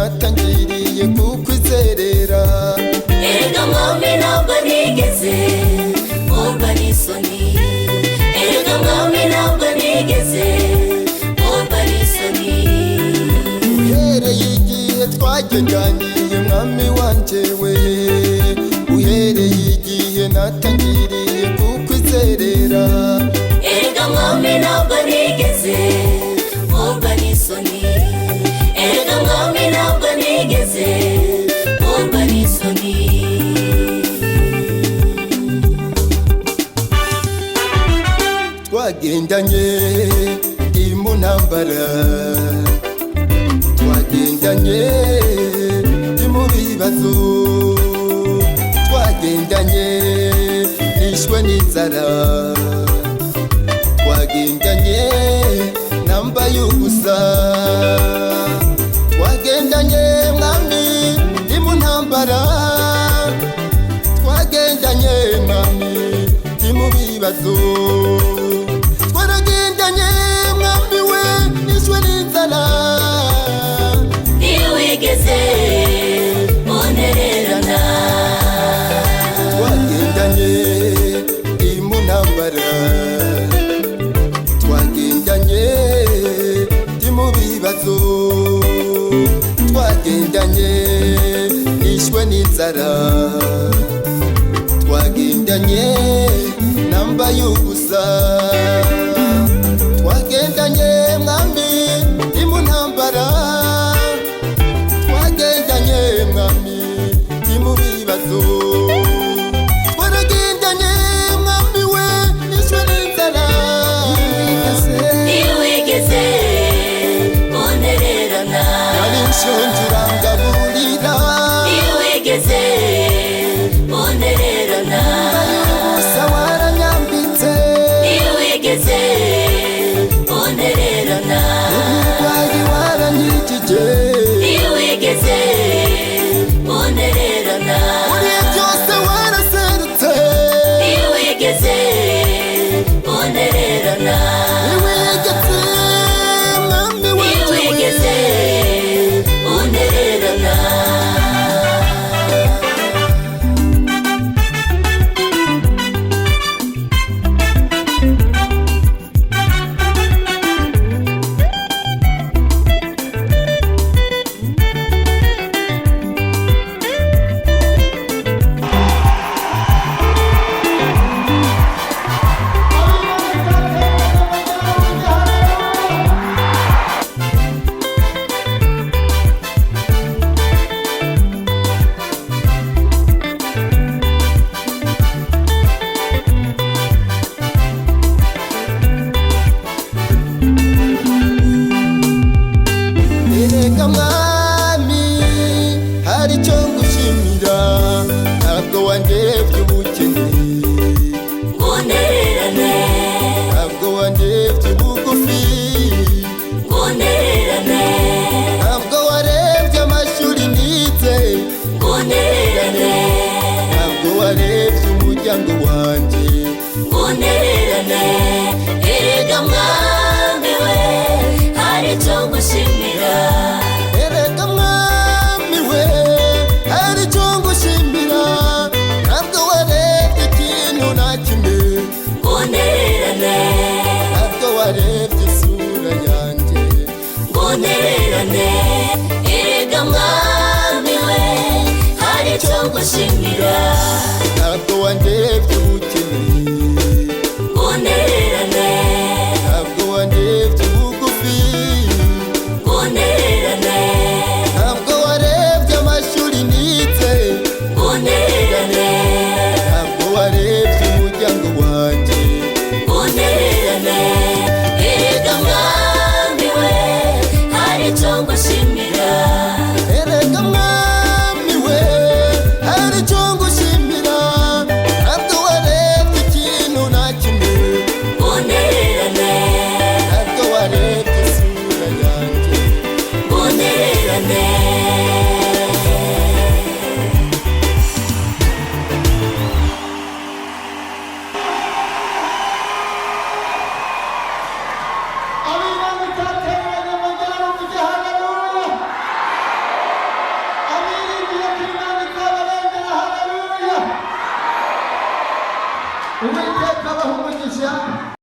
Natangiriye kukwizerera. Erega mwami, ntabwo nigeze nkorwa n'isoni. Erega mwami, ntabwo nigeze nkorwa n'isoni. Uhereye igihe twagendaniye, mwami wanje we, uhereye igihe natangiriye kukwizerera. Erega mwami, ntabwo nigeze nkorwa n'isoni. Erega mwami, ntabwo nigeze nkorwa n'isoni. Twagendanye ndi mu ntambara, twagendanye ndi mu bibazo, twagendanye nishwe n'inzara, twagendanye nambaye ubusa. Twagendanye, mwami, ndi mu ntambara, twagendanye, mwami, ndi mu bibazo, twaragendanye, mwami we, nishwe n'inzara. Ntiwigeze untererana. Twagendanye ndi mu ntambara, twagendanye ndi mu bibazo, twagendanye nishwe n'inzara, twagendanye nambaye ubusa. Twagendanye, mwami, ndi mu ntambara, twagendanye, mwami, ndi mu bibazo, twaragendanye, mwami we, nishwe n'inzara. Ntiwigeze untererana. Nari nshonje urangaburira. Ntiwigeze untererana. Ubusa waranyambitse. Ntiwigeze untererana. Uburwayi warankijije. Ntiwigeze untererana. Muri byose waraserutse. Ntiwigeze untererana. Ntiwigeze, mwami wanje we. Ntiwigeze untererana. Erega mwami, hari icyo ngushimira: ntabwo wandebye ubukene, Nguntererane. ntabwo wandebye ubugufi, Nguntererane. ntabwo warebye amashuri nize, Nguntererane. ntabwo warebye umuryango wanjye. Nguntererane. Erega mwami we, hari icyo ngushimira. Erega mwami we, hari icyo ngushimira: ntabwo warebye ikintu na kimwe, Nguntererane. ntabwo warebye isura yanjye. Nguntererane. Erega mwami we, hari icyo ngushimira.